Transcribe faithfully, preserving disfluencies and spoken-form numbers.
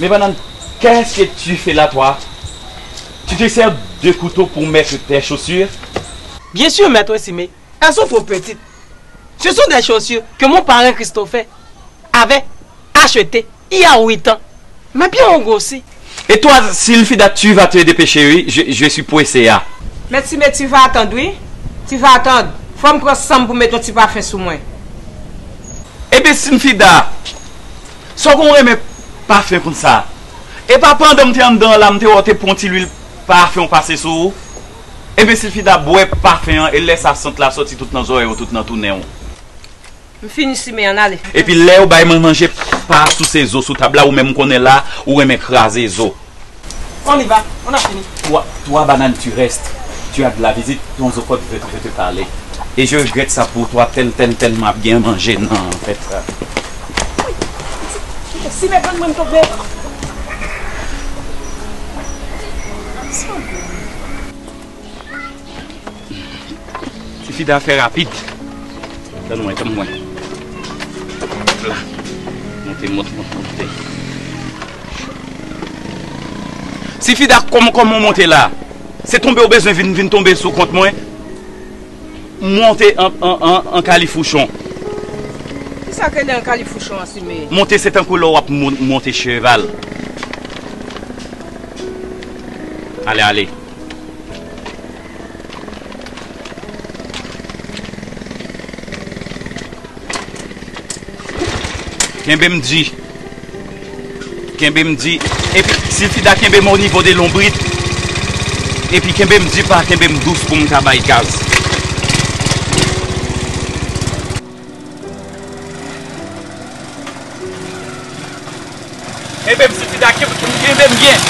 Mais Banane, qu'est-ce que tu fais là, toi? Tu te sers de couteau pour mettre tes chaussures? Bien sûr, maître Simé, elles sont trop petites. Ce sont des chaussures que mon parrain Christopher avait achetées il y a huit ans. Mes pieds ont grossi. Et toi, Sylphida, tu vas te dépêcher, oui. Je, je suis pressé, ah. Mèt Simé, ti va atann, wi. Ti va atann. Fò m pran san m pou m met yon ti pafen sou mwen. Ebyen, Sylphida, sa w konn renmen pafen konsa? E pa pandan m te anndan an la, m te wè w te pran ti lwil pafen w pase sou ou? Ebyen, Sylphida, bwè pafen an, e lè sa sant la soti tout nan zòrèy ou, tout nan tou nen w. M fini Simé, ann ale. Epi lè yo bay mwen manje, pa souse zo sou tab la, ou menm m konnen la, ou renmen kraze zo. On y va, on a fini. Toi, toi, Banane, tu restes. Tu as de la visite, ton zokòt veut, veut te parler. Et je regrette ça pour toi, tel, tel, tel, m ap gen manje nan fèt sa. Simé, ban mwen m tonbe. Sylphida, fè rapid. Tann mwen, tann mwen. Hop la. Monte, monte, monte, monte. Sylphida, kòman, kòman w monte la? Se tonbe w bezwen vin, vin tonbe sou kont mwen? Monte an, an, an, an kalifouchon. Kisa k rele an kalifouchon an, Simé? Monte se tankou lè w ap mon- monte cheval. Ale, ale. Kenbe m di. Kenbe m di. Epi, Sylphida, kenbe m o nivo de lonbrit. Epi, kenbe m di pa, kenbe m dous pou m ka bay gaz. Kenbe m, Sylphida, kenbe m byen.